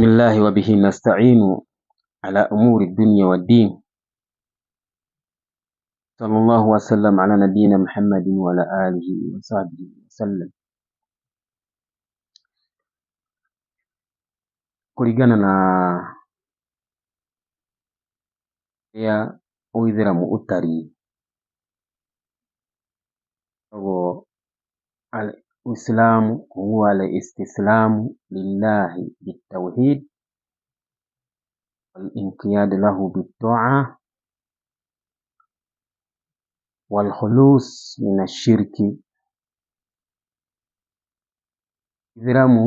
بسم الله وبه نستعين على أمور الدنيا والدين، صلى الله وسلم على نبينا محمد وعلى آله وصحبه وسلم. Kũringana na ũrĩa ũithĩramu ũtariĩ, ũguo al-Islamu huwa al-istislamu lillahi bitawhid wal-inqiyad lahu bit-ta'a wal-khulus min ash-shirki. Ũithĩramu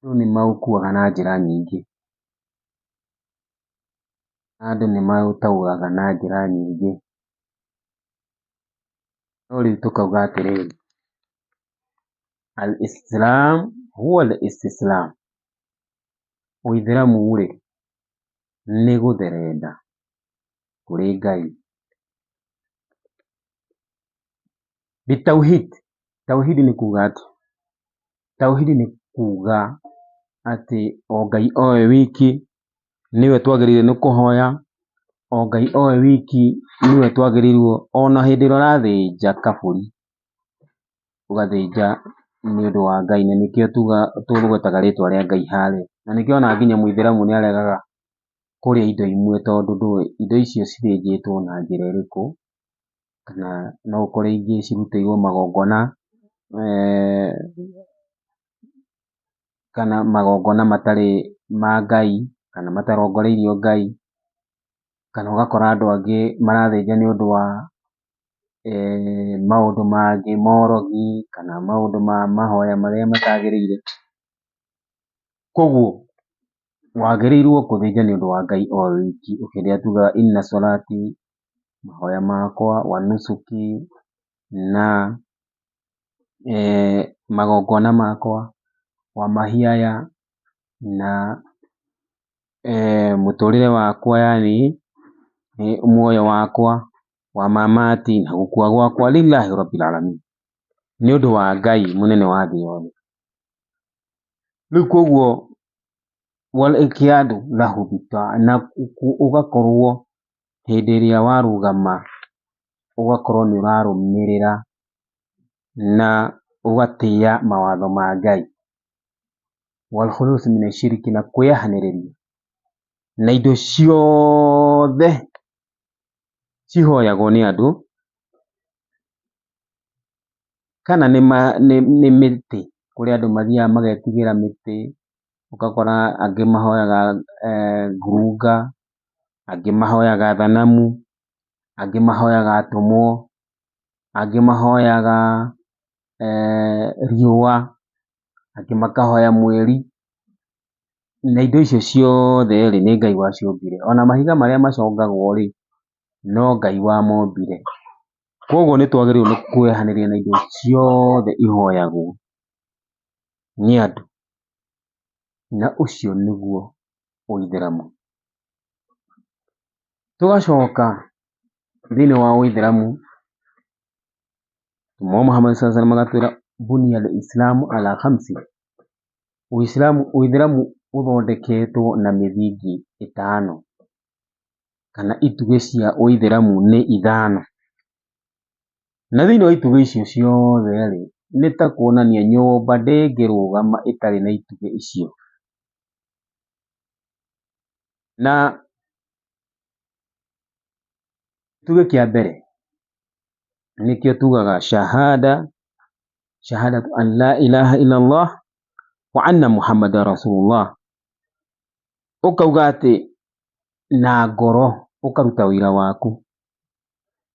andũ nĩ maũkuaga na njĩra nyingĩ, na andũ nĩ maũtaũraga na njĩra nyingĩ. No rĩu tũkauga atĩrĩrĩ, al-Islam huwa al-istislam, ũithĩramu rĩ nĩ gũtherenda kũrĩ Ngai. Bitauhid, tauhidi nĩ kuga atĩa? Tauhidi nĩ kuga atĩ o Ngai owe wiki nĩwe twagĩrĩire nĩ kũhoya, o Ngai owe wiki nĩwe twagĩrĩirwo, ona hĩndĩ ĩrĩa ũrathĩnja kabũri ũgathĩnja nĩ ũndũ wa Ngai, na nĩkĩo tũgwetaga rĩtwa rĩa Ngai harĩa. Na nĩkĩo ona nginya mũithĩramu nĩ aregaga kũrĩa indo imwe tondũ ndũĩ indo icio cithĩnjĩtwo na njĩra ĩrĩkũ, kana no ũkore ingĩ cirutĩirwo magongona kana magongona matarĩ ma Ngai, kana matarongoreirio Ngai, kana ũgakora andũ angĩ marathĩnja nĩ ũndũ wa maũndũ mangĩ ma ũrogi, kana maũndũ ma mahoya marĩa matagĩrĩire. Koguo wagĩrĩirwo kũthĩnja nĩ ũndũ wa Ngai o wiki, kĩrĩa tugaga inna salati, mahoya makwa, wa nusuki, na magongona makwa, wa mahiaya, na mũtũrĩre wakwa, yani muoyo wakwa, wa mamati, na gũkua gwakwa, lillahi rabbil alamin, nĩ ũndũ wa Ngai mũnene wa thĩ yothe. Rĩu koguo wal inqiyadu lahu bitaa, na ũgakorwo hĩndĩ ĩrĩa warũgama ũgakorwo nĩ ũrarũmĩrĩra na ũgatĩĩa mawatho ma Ngai. Wal khulus min ashiriki, na kwĩyehanĩrĩria na indo ciothe cihoyagwo nĩ andũ, kana nĩ mĩtĩ. Kũrĩ andũ mathiaga magetigĩra mĩtĩ, ũgakora angĩ mahoyaga ngurunga, angĩ mahoyaga thanamu, angĩ mahoyaga atũmwo, angĩ mahoyaga riũa, angĩ makahoya mweri. Na indo icio ciothe rĩ, nĩ Ngai waciũmbire. Ona mahiga marĩa macongagwo rĩ, no Ngai wamombire. Koguo nĩ twagĩrĩirwo nĩ kwĩyehanĩria na indo ciothe ihoyagwo nĩ andũ, na ũcio nĩguo ũithĩramu. Tũgacoka thĩinĩ wa ũithĩramu, Mũtũmwo Muhammad sallallahu alaihi wasallam agatwĩra bunia al-islamu ala khamsi, ũithĩramu ũthondeketwo na mĩthingi ĩtano, kana itugĩ cia ũithĩramu nĩ ithano. Na thĩinĩ wa itugĩ icio ciothe rĩ, nĩ ta kuonania nyũmba ndĩngĩrũgama ĩtarĩ na itugĩ icio. Na gĩtugĩ kĩa mbere nĩkĩo tugaga shahada, shahadatu an la ilaha illallah wa anna muhammadan rasulullah. Ũkauga atĩ na ngoro ũkaruta wĩra waku.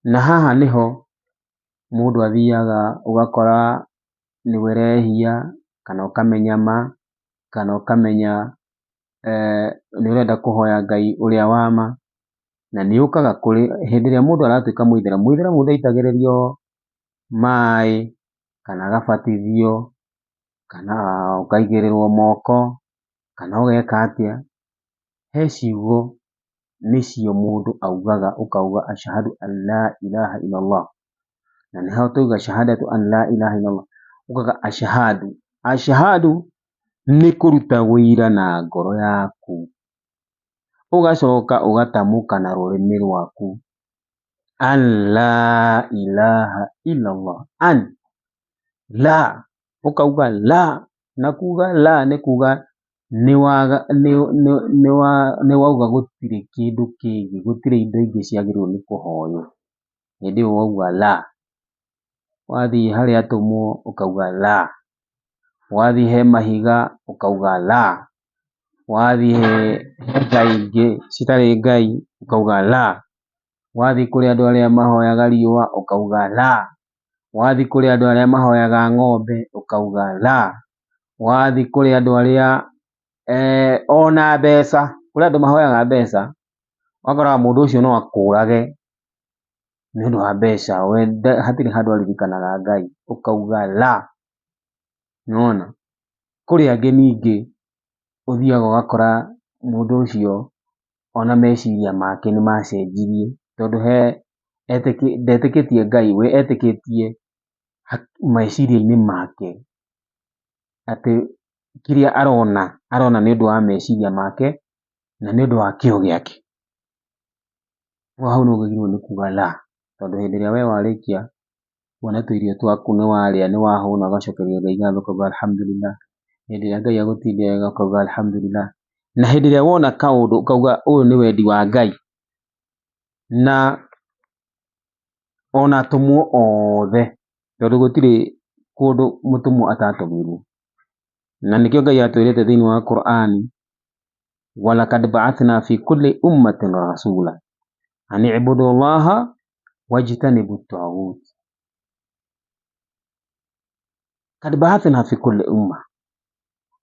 Na haha nĩho mũndũ athiaga ũgakora nĩwe ũrehia, kana ũkamenya ma, kana ũkamenya nĩ ũrenda kũhoya Ngai ũrĩa wa ma, na nĩ ũkaga kũrĩ hĩndĩ ĩrĩa mũndũ aratuĩka mũithĩramu. Mũithĩramu ndaitagĩrĩrio maĩ, kana agabatithio, kana ũkaigĩrĩrwo moko, kana ũgeka atĩa. He ciugo nĩcio mũndũ augaga, ũkauga ashahadu an la ilaha illallah. Na nĩho twauga shahadatu an la ilaha illallah, ukauga ashahadu. Ashahadu Nĩ kũruta wũira na ngoro yaku, ũgacoka ũgatamũka na rũrĩmĩ rwaku an la ilaha illallah, an la, ũkauga la, na kuga la nĩ kuga nĩ wauga gũtirĩ kĩndũ kĩngĩ, gũtirĩ indo ingĩ ciagĩrĩirwo nĩ kũhoywo. Hĩndĩ ĩyo wauga la. Wathiĩ harĩ atũmwo ũkauga la, wathiĩ he mahiga ũkauga la, wathiĩ he ngai ingĩ citarĩ Ngai ũkauga la, wathiĩ kũrĩ andũ arĩa mahoyaga riũa ũkauga la, wathiĩ kũrĩ andũ arĩa mahoyaga ng'ombe ũkauga la, wathiĩ kũrĩ andũ arĩa ona mbeca, kũrĩ andũ mahoyaga mbeca, ũgakoraga mũndũ ũcio no akũrage nĩ ũndũ wa mbeca, we hatirĩ handũ aririkanaga Ngai, ũkauga la. Nĩwona? Kũrĩ angĩ ningĩ ũthiaga ũgakora mũndũ ũcio ona meciria make nĩ macenjirie tondũ he ndetĩkĩtie Ngai, we etĩkĩtie meciria-inĩ make atĩ kĩrĩa arona, arona nĩ ũndũ wa meciria make na nĩ ũndũ wa kĩo gĩake. Hau nĩ wagĩrĩirwo nĩ kuga la, tondũ hĩndĩ ĩrĩa we warĩkia kuona tũirio twaku nĩ warĩa nĩ wahũna ũgacokeria Ngai ngatho ũkauga alhamdulillah. Hĩndĩ ĩrĩa Ngai agũtindĩa wega ũkauga alhamdulillah. Na hĩndĩ ĩrĩa wona kaũndũ ũkauga ũyũ nĩ wendi wa Ngai. Na ona atũmwo othe, tondũ gũtirĩ kũndũ mũtũmwo atatũmirwo. Na nĩkĩo Ngai atwĩrĩte thĩinĩ wa Quran, walakad ba'athna fi kulli ummatin rasula an i'budu Allaha wajtanibu taghut. Kad ba'athna fi kulli umma,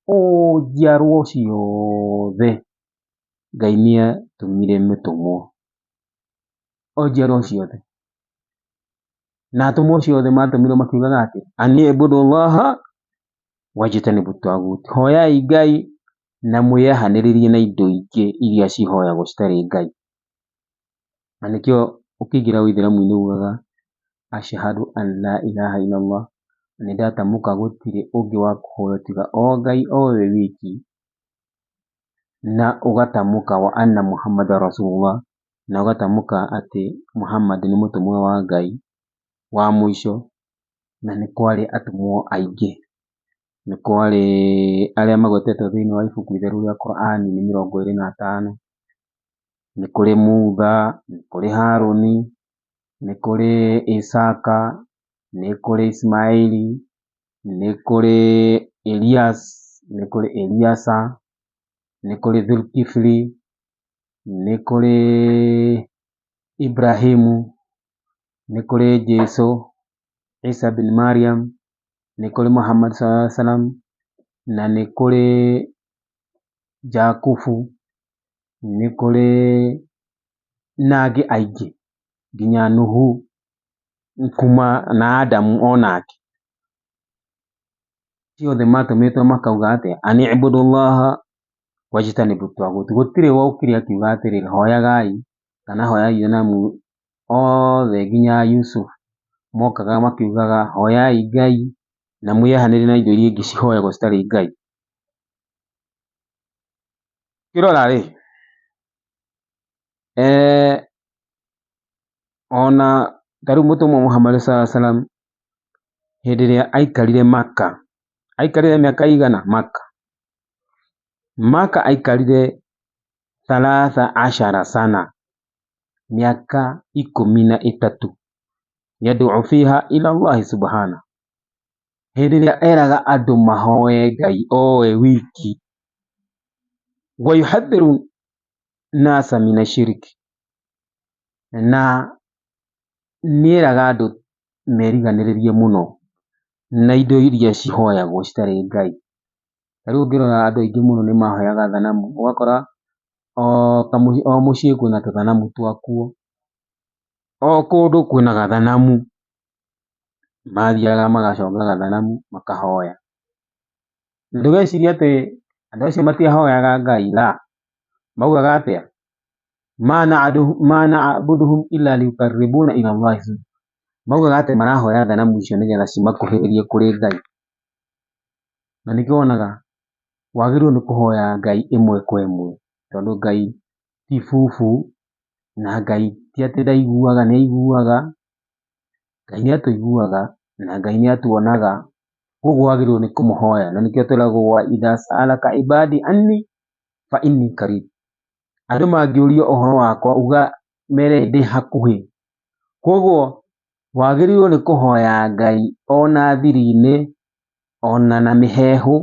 o njiarwo ciothe Ngai nĩ atũmire mũtũmwo, o njiarwo ciothe. Na atũmwo ciothe matũmirwo makiugaga atĩ an i'budu Allaha wajtanibu taghut, hoyai Ngai na mwĩyehanĩrĩrie na indo ingĩ iria cihoyagwo citarĩ Ngai. Na nĩkĩo ũkĩingĩra ũithĩramu-inĩ ugaga ashhadu an la ilaha illallah, nĩ ndatamũka gũtirĩ ũngĩ wa kũhoywo tiga o Ngai o we wiki, na ũgatamũka wa anna Muhammadan rasulullah, na ũgatamũka atĩ Muhammad nĩ mũtũmwo wa Ngai wa mũico, na nĩ kwarĩ atũmwo aingĩ. Nĩ kwarĩ arĩa magwetetwo thĩinĩ wa ibuku itheru rĩa Quran nĩ 25. Nĩ kũrĩ Mutha, nĩ kũrĩ Harũni, nĩ kũrĩ Isaka, nĩ kũrĩ Ismaili, nĩ kũrĩ Elias, nĩ kũrĩ Eliasa, nĩ kũrĩ Dhulkifli, nĩ kũrĩ Ibrahimu, nĩ kũrĩ Jesu, Isa bin Mariam, nĩ kũrĩ Muhammad sallallahu alaihi wasallam, na nĩ kũrĩ Jakubu, nĩ kũrĩ na angĩ aingĩ nginya Nuhu kuma na Adamu onake. Ciothe matũmĩtwo makauga atĩa? An ibudu llaha wajtanibu taghut. Gũtirĩ wokire akiuga atĩrĩrĩ, hoyagai kana hoyai thanamu, othe nginya Yusuf mokaga makiugaga hoyai Ngai na mwĩyehanĩrie na indo iria ingĩ cihoyagwo citarĩ Ngai. Ũkĩrora rĩ, ona ta rĩu mũtũmwo Muhammad sallallahu alaihi wasallam hĩndĩ ĩrĩa aikarire Maka, aikarire mĩaka igana Maka. Maka aikarire thalatha ashara sana, mĩaka 13, yad'u fiha ila Allahi subhana, hĩndĩ ĩrĩa eraga andũ mahoe Ngai owe wiki, wa yuhadhiru nasa mina shirki, na nĩeraga andũ meriganĩrĩrie mũno na indo iria cihoyagwo citarĩ Ngai. Ta rĩu ũngĩrora andũ aingĩ mũno nĩ mahoyaga thanamu, ũgakora o mũciĩ kwĩna tũthanamu twakuo, o kũndũ kwĩna gathanamu, mathiaga magaconga gathanamu makahoya. Ndũgecirie atĩ andũ acio matiahoyaga Ngai, la, maugaga atĩa? Ma na'buduhum illa liyuqarribuna ila Allahi zulfa, maugaga atĩ marahoya thanamu icio nĩgetha cimakuhĩrĩrie kũrĩ Ngai. Na nĩkĩo wonaga Wagĩrĩirwo nĩ kũhoya Ngai ĩmwe kwa ĩmwe, tondũ Ngai ti bubu, na Ngai ti atĩ ndaiguaga, nĩ aiguaga. Ngai nĩ atũiguaga na Ngai nĩ atuonaga, koguo wagĩrĩirwo nĩ kũmũhoya. Na nĩkĩo twĩragwo wa idha saalaka ibadi anni fa inni karib. Andũ mangĩũria ũhoro wakwa uga mere ndĩ hakuhĩ. Koguo wagĩrĩirwo nĩ kũhoya Ngai ona thiri-inĩ, ona na mĩheehũ,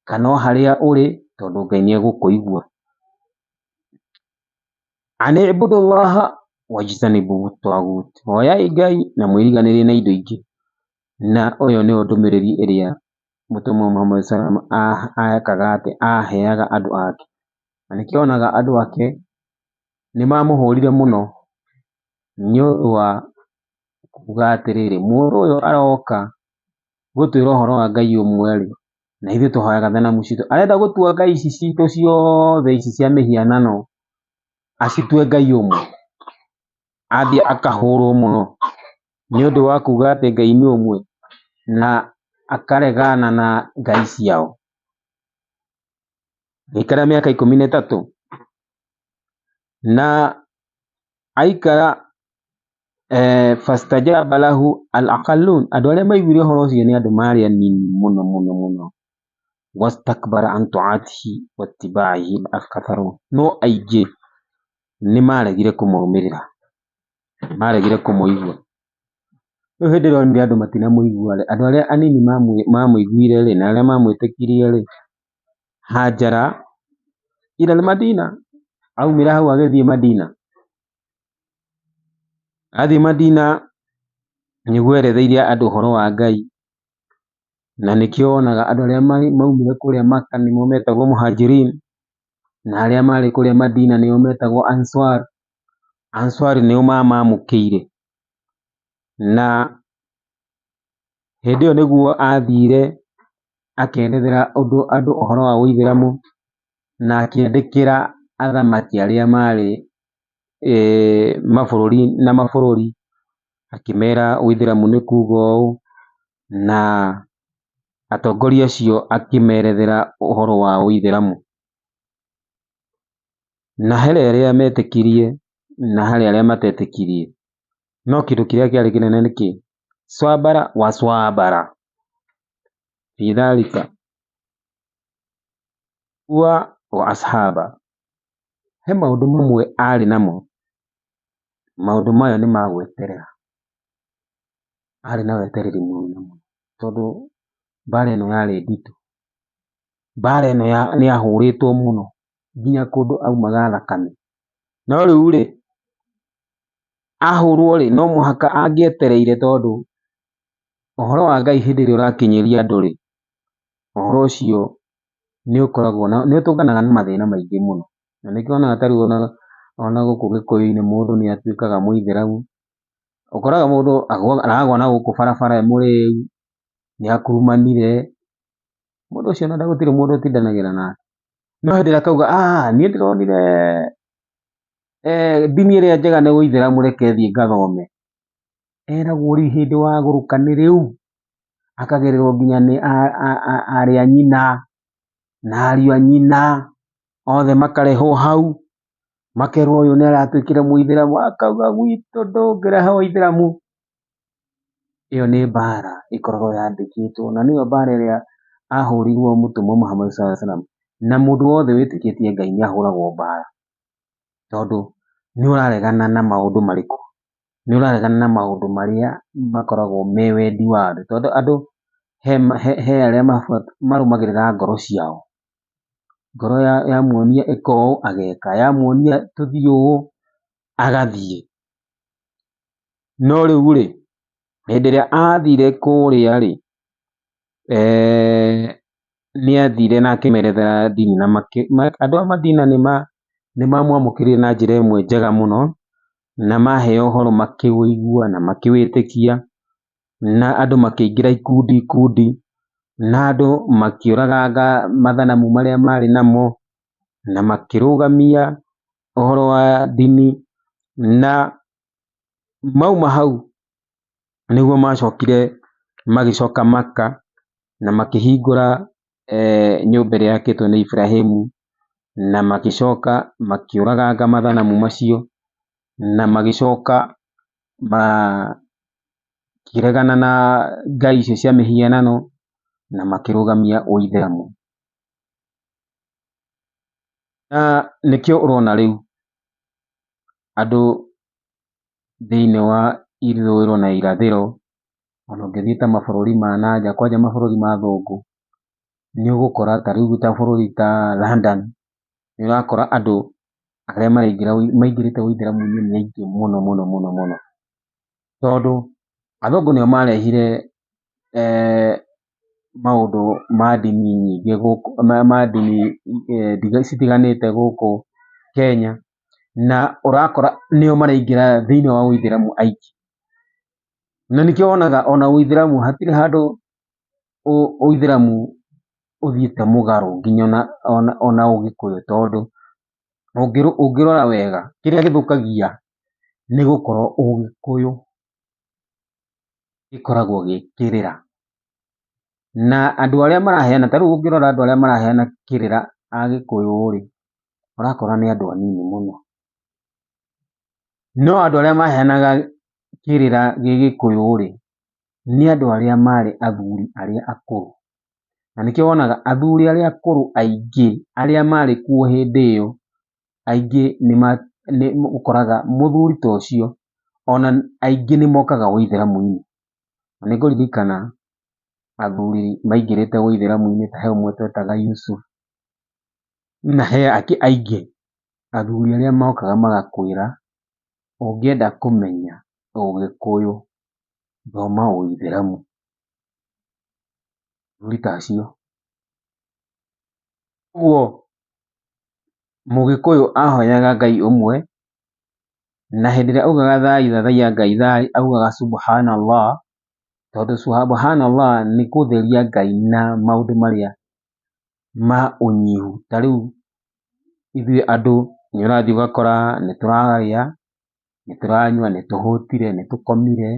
kana o harĩa ũrĩ, tondũ Ngai nĩ egũkũigua. Ani ibudullaha wajtanibu tagut, hoyai Ngai na mwĩriganĩrie na indo ingĩ. Na ũyũ nĩyo ndũmĩrĩri ĩrĩa Mũtũmwo Muhammad sallam ekaga atĩ aheaga andũ ake. Na nĩkĩo wonaga andũ ake nĩ mamũhũrire mũno nĩ ũndũ wa kuga atĩrĩrĩ, mũndũ ũyũ aroka gũtwĩra ũhoro wa Ngai ũmwe rĩ, na ithuĩ tũhoyaga thanamu citũ. Arenda gũtua ngai ici citũ ciothe ici cia mĩhianano acitue Ngai ũmwe. Athiĩ akahũrwo mũno nĩ ũndũ wa kuga atĩ Ngai nĩ ũmwe na akaregana na ngai ciao. Agĩikara mĩaka 13 na aikara fastajaba lahu al-aqallun, andũ arĩa maiguire ũhoro ũcio nĩ andũ marĩ anini mũno mũno mũno. Wastakbara an tuatihi wattibaihi al-katharun, no aingĩ nĩ maregire kũmũrũmĩrĩra, nĩ maregire kũmũigua. Rĩu hĩndĩ ĩrĩa onire andũ matinamũigua rĩ, andũ arĩa anini mamũiguire rĩ, na arĩa mamwĩtĩkirie rĩ, hajara ila al-Madina, aumire hau agĩthiĩ Madina. Athiĩ Madina nĩguo eretheirie andũ ũhoro wa Ngai, na nĩkĩo wonaga andũ arĩa maumire kũrĩa Maka nĩmo metagwo Muhajirin, na arĩa marĩ kũrĩa Madina nĩo metagwo Answar. Answar nĩo mamamũkĩire, na hĩndĩ ĩyo nĩguo athire akerethera andũ ũhoro wa ũithĩramu, na akĩandĩkĩra athamaki arĩa marĩ mabũrũri na mabũrũri, akĩmera ũithĩramu nĩ kuga ũũ, na atongoria acio akĩmerethera ũhoro wa ũithĩramu. Na harĩ arĩa metĩkirie na harĩ arĩa matetĩkirie, no kĩndũ kĩrĩa kĩarĩ kĩnene nĩ kĩ? Swabara wa swabara fi dhalika wa ashaba. He maũndũ mamwe arĩ namo, maũndũ maya nĩ ma gweterera. Arĩ na wetereri mũnene mũno, tondũ mbara ĩno yarĩ nditũ, mbara ĩno nĩ yahũrĩtwo mũno nginya kũndũ aumaga thakame. No rĩu rĩ, ahũrwo rĩ, no mũhaka angĩetereire, tondũ ũhoro wa Ngai hĩndĩ ĩrĩa ũrakinyĩria andũ rĩ, ũhoro ũcio nĩ ũkoragwo na nĩ ũtũnganaga na mathĩna maingĩ mũno. Na nĩkĩo wonaga ta rĩu ona gũkũ Gĩkũyũ-inĩ mũndũ nĩ atuĩkaga mũithĩramu, ũkoraga mũndũ aragwa na gũkũ barabara e mũrĩu, nĩ akurumanire, mũndũ ũcio ona gũtirĩ mũndũ ũtindanagĩra nake. No hĩndĩ ĩrĩa akauga niĩ ndĩronire ndini ĩrĩa njega nĩ ũithĩramu, reke thiĩ ngathome. Eragwo rĩu hĩndĩ wagũrũka nĩ rĩu, akagererwo nginya nĩ arĩ a nyina na ariũ a nyina othe makarehwo hau, makerwo ũyũ nĩ aratuĩkire mũithĩramu, akauga gwitũ ndũngĩrehe ũithĩramu. Ĩyo nĩ mbara ĩkoragwo yandĩkĩtwo, na nĩyo mbara ĩrĩa ahũrirwo Mũtũmwo Muhammad sallallahu alaihi wasallam. Na mũndũ wothe wĩtĩkĩtie Ngai nĩ ahũragwo mbara, tondũ nĩ ũraregana na maũndũ marĩkũ? Nĩ ũraregana na maũndũ marĩa makoragwo me wendi wa andũ, tondũ andũ he arĩa marũmagĩrĩra ngoro ciao. Ngoro yamuonia ĩka ũũ ageka, yamuonia tũthiĩ ũũ agathiĩ. No rĩu rĩ, hĩndĩ ĩrĩa athire kũrĩa rĩ, nĩ athire na akĩmerethera ndini, na andũ a Madina nĩ mamwamũkĩrire na njĩra ĩmwe njega mũno, na maheo ũhoro makĩũigua na makĩwĩtĩkia, na andũ makĩingĩra ikundi ikundi, na andũ makĩũraganga mathanamu marĩa marĩ namo, na makĩrũgamia ũhoro wa ndini, na mauma hau nĩguo macokire magĩcoka Maka na makĩhingũra nyũmba ĩrĩa yakĩtwo nĩ Iburahĩmu, na magĩcoka makĩũraganga mathanamu macio, na magĩcoka makĩregana na ngai icio cia mĩhianano, na makĩrũgamia ũithĩramu. Na nĩkĩo ũrona rĩu andũ thĩinĩ wa ithũĩro na irathĩro, ona ũngĩthiĩ ta mabũrũri ma nanja kwanja mabũrũri ma athũngũ, nĩ ũgũkora ta rĩu ta bũrũri ta London, nĩ ũrakora andũ arĩa maraingĩra maingĩrĩte ũithĩramu-inĩ nĩ aingĩ mũno mũno mũno mũno. Tondũ athũngũ nĩo marehire maũndũ ma ndini nyingĩ gũkũ, ma ndini citiganĩte gũkũ Kenya, na ũrakora nĩo maraingĩra thĩinĩ wa ũithĩramu aingĩ. Na nĩkĩo wonaga ona ũithĩramu hatirĩ handũ ũithĩramu ũthiĩte mũgarũ nginya ona ũgĩkũyũ, tondũ ũngĩrora wega kĩrĩa gĩthũkagia nĩ gũkorwo ũgĩkũyũ gĩkoragwo gĩ kĩrĩra. Na andũ arĩa maraheana, ta rĩu ũngĩrora andũ arĩa maraheana kĩrĩra agĩkũyũ rĩ, ũrakora nĩ andũ anini mũno. No andũ arĩa maheanaga kĩrĩra gĩgĩkũyũ rĩ, nĩ andũ arĩa marĩ athuri arĩa akũrũ. Na nĩkĩo wonaga athuri arĩa akũrũ aingĩ arĩa marĩ kuo hĩndĩ ĩyo, aingĩ nĩ ũkoraga mũthuri ta ũcio ona aingĩ nĩ mokaga ũithĩramu-inĩ. Na nĩ ngũririkana athuri maingĩrĩte ũithĩramu-inĩ ta he ũmwe twetaga Yusuf, na he angĩ aingĩ. Athuri arĩa mokaga magakwĩra ũngĩenda kũmenya ũgĩkũyũ thoma ũithĩramu. Athuri ta acio. Ũguo mũgĩkũyũ ahoyaga Ngai ũmwe, na hĩndĩ ĩrĩa augaga thai thathaiya Ngai thai, augaga subhanallah, tondũ subhanallah nĩ kũtheria Ngai na maũndũ marĩa ma ũnyihu. Ta rĩu ithuĩ andũ nĩ ũrathiĩ ũgakora nĩ tũrarĩa, nĩ tũranyua, nĩ tũhũtire, nĩ tũkomire,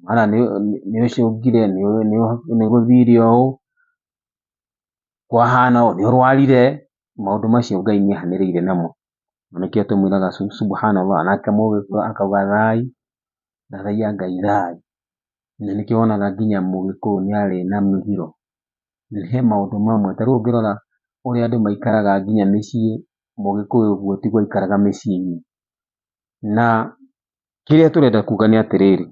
mara nĩ ũcũngire, nĩ gũthire ũũ, kwahana ũũ, nĩ ũrwarire. Maũndũ macio Ngai nĩ ehanĩrĩire namo. Na nĩkĩo tũmwĩraga subhanallah, nake mũgĩkũyũ akauga thai, thathaiya Ngai thai. Na nĩkĩo wonaga nginya mũgĩkũyũ nĩ arĩ na mĩgiro. He maũndũ mamwe, ta rĩu ũngĩrora ũrĩa andũ maikaraga nginya mĩciĩ, mũgĩkũyũ ũguo tiguo aikaraga mĩciĩ-inĩ. Na kĩrĩa tũrenda kuga nĩ atĩrĩrĩ,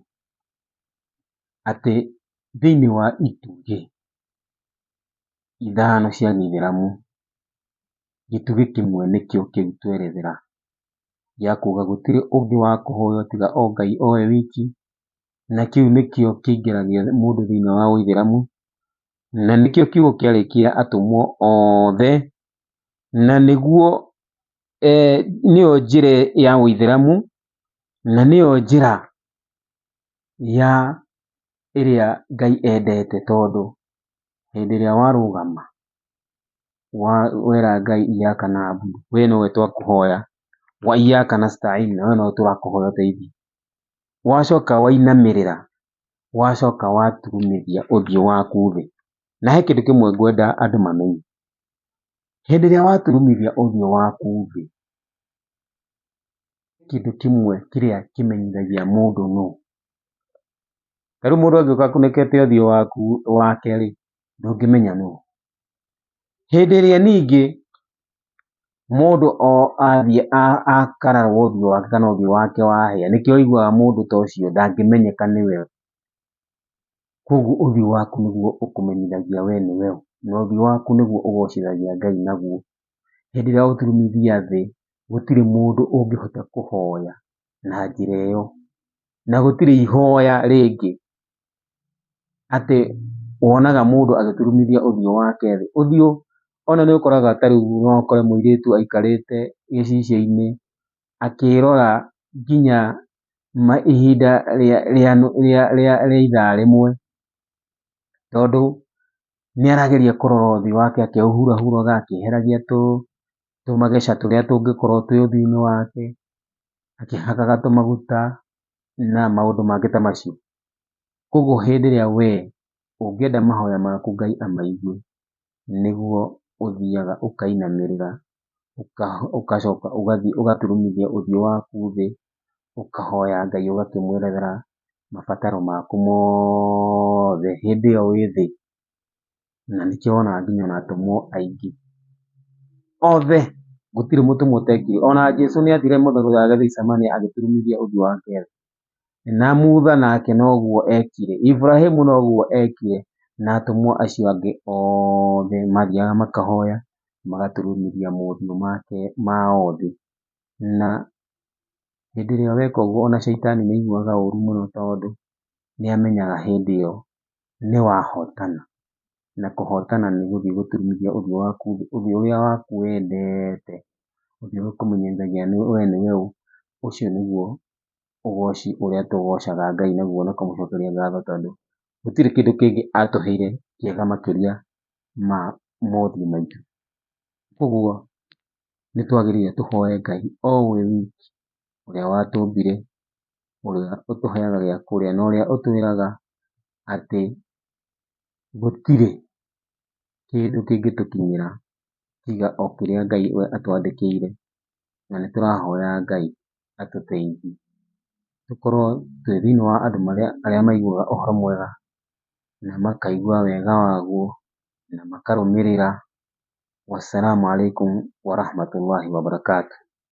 atĩ thĩinĩ wa itugĩ ithano cia gĩithĩramu, gĩtugĩ kĩmwe nĩkĩo kĩu twerethera, gĩa kuga gũtirĩ ũngĩ wa kũhoywo tiga o Ngai o we wiki, na kĩu nĩkĩo kĩingĩragia mũndũ thĩinĩ wa ũithĩramu, na nĩkĩo kiugo kĩarĩ kĩa atũmwo othe, na nĩguo nĩyo njĩra ya ũithĩramu, na nĩyo njĩra ya ĩrĩa Ngai endete, tondũ hĩndĩ ĩrĩa warũgama wera Ngai iyaka naabudu, we nowe twakũhoya, wa iyaka nastain, na we nowe tũrakũhoya ũteithio. Wacoka wainamĩrĩra, wacoka waturumithia ũthiũ waku thĩ. Na he kĩndũ kĩmwe ngwenda andũ mamenye, hĩndĩ ĩrĩa waturumithia ũthiũ waku thĩ, kĩndũ kĩmwe kĩrĩa kĩmenyithagia mũndũ nũ. Ta rĩu mũndũ angĩũka akunĩkĩte ũthiũ waku wake rĩ, ndũngĩmenya nũ. Hĩndĩ ĩrĩa ningĩ mũndũ athiĩ akararwo ũthiũ wake kana ũthiũ wake wahĩa, nĩkĩo ũiguaga mũndũ ta ũcio ndangĩmenyeka nĩwe. Koguo ũthiũ waku nĩguo ũkũmenyithagia we nĩwe ũ, na ũthiũ waku nĩguo ũgocithagia Ngai naguo. Hĩndĩ ĩrĩa waũturumithia thĩ, gũtirĩ mũndũ ũngĩhota kũhoya na njĩra ĩyo, na gũtirĩ ihoya rĩngĩ atĩ wonaga mũndũ agĩturumithia ũthiũ wake thĩ. Ũthiũ ona nĩ ũkoraga ta rĩu no ũkore mũirĩtu aikarĩte gĩcicio-inĩ akĩrora nginya ihinda rĩa ithaa rĩmwe, tondũ nĩ arageria kũrora ũthiũ wake akĩũhurahuraga, akĩeheragia tũmageca tũrĩa tũngĩkorwo twĩ ũthiũ-inĩ wake, akĩhakaga tũmaguta na maũndũ mangĩ ta macio. Koguo hĩndĩ ĩrĩa we ũngĩenda mahoya maku Ngai amaigue, nĩguo ũthiaga ũkainamĩrĩra, ũgacoka ũgathiĩ ũgaturumithia ũthiũ waku thĩ, ũkahoya Ngai ũgakĩmwerethera mabataro maku mothe hĩndĩ ĩyo wĩ thĩ. Na nĩkĩo wonaga nginya ona atũmwo aingĩ othe, gũtirĩ mũtũmwo ũtekire. Ona Jesu nĩ athire mũthenya wa Gethsemane agĩturumithia ũthiũ wake thĩ. Na Mutha nake noguo ekire, Ibrahimu noguo ekire, na atũmwo acio angĩ othe mathiaga makahoya, magaturumithia mothiũ mao thĩ. Na hĩndĩ ĩrĩa weka ũguo ona caitani nĩ aiguaga ũru mũno tondũ nĩ amenyaga hĩndĩ ĩyo nĩ wahotana. Na kũhotana nĩ gũthiĩ gũturumithia ũthiũ waku thĩ, ũthiũ ũrĩa waku wendete, ũthiũ ũrĩa ũkũmenyithagia we nĩwe ũ, ũcio nĩguo ũgoci ũrĩa tũgocaga Ngai naguo na kũmũcokeria ngatho tondũ gũtirĩ kĩndũ kĩngĩ atũheire kĩega makĩria ma mothiũ maitũ. Koguo nĩ twagĩrĩire tũhoe Ngai o we wiki ũrĩa watũmbire, ũrĩa ũtũheaga gĩa kũrĩa na ũrĩa ũtwĩraga atĩ gũtirĩ kĩndũ kĩngĩtũkinyĩra tiga o kĩrĩa Ngai we atwandĩkĩire. Na nĩ tũrahoya Ngai atũteithie tũkorwo twĩ thĩinĩ wa andũ arĩa maiguaga ũhoro mwega na makaigua wega waguo na makarũmĩrĩra. Wassalamu alaikum warahmatullahi wabarakatuh.